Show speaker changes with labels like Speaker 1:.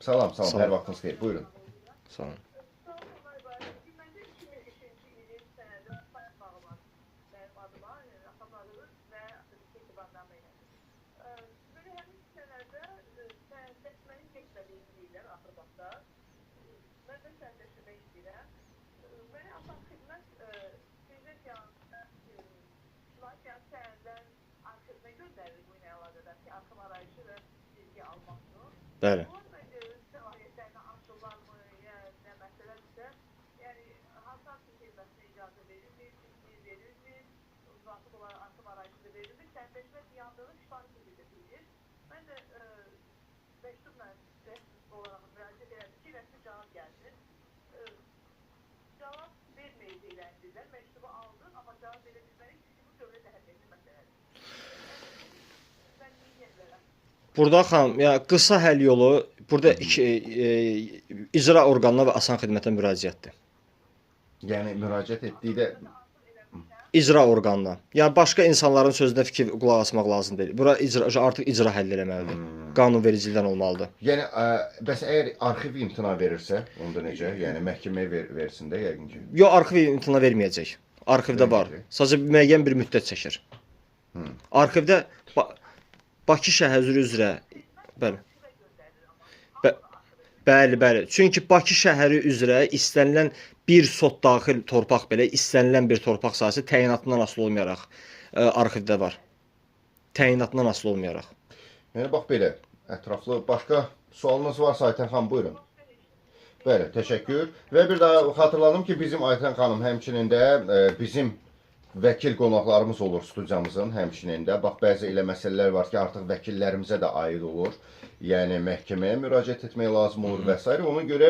Speaker 1: Salam, salam. Hər vaxtınız xeyir. Buyurun.
Speaker 2: Salam. Bəli. Burada xanım, yəni qısa həll yolu burada icra orqanına və asan xidmətə müraciətdir.
Speaker 1: Yəni müraciət etdikdə
Speaker 2: İcra orqanına. Yəni başqa insanların sözünə fikir qulaq asmaq lazım deyil. Bura icra artıq icra həll eləməlidir. Qanunvericilikdən olmalıdır.
Speaker 1: Yəni bəs əgər arxiv imtina verirsə, onda necə? Yəni məhkəməyə versin də yəqin ki.
Speaker 2: Yox, arxiv imtina verməyəcək. Arxivdə var. Sadəcə müəyyən bir müddət çəkir. Arxivdə Bakı şəhəri üzrə, bəli. Bəli, bəli. Çünki Bakı şəhəri üzrə istənilən bir sot daxil torpaq belə, istənilən bir torpaq sahəsi təyinatından asılı olmayaraq arxivdə var. Təyinatından asılı olmayaraq.
Speaker 1: Yəni bax belə ətraflı başqa sualınız varsa Aytən xanım, buyurun. Bəli, təşəkkür. Və bir daha xatırladım ki, bizim Aytən xanım həmçinin də bizim vəkil qonaqlarımız olur studiyamızın həmçinin də. Bax, bəzi elə məsələlər var ki, artıq vəkillərimizə də aid olur. Yəni məhkəməyə müraciət etmək lazım olur və s. Ona görə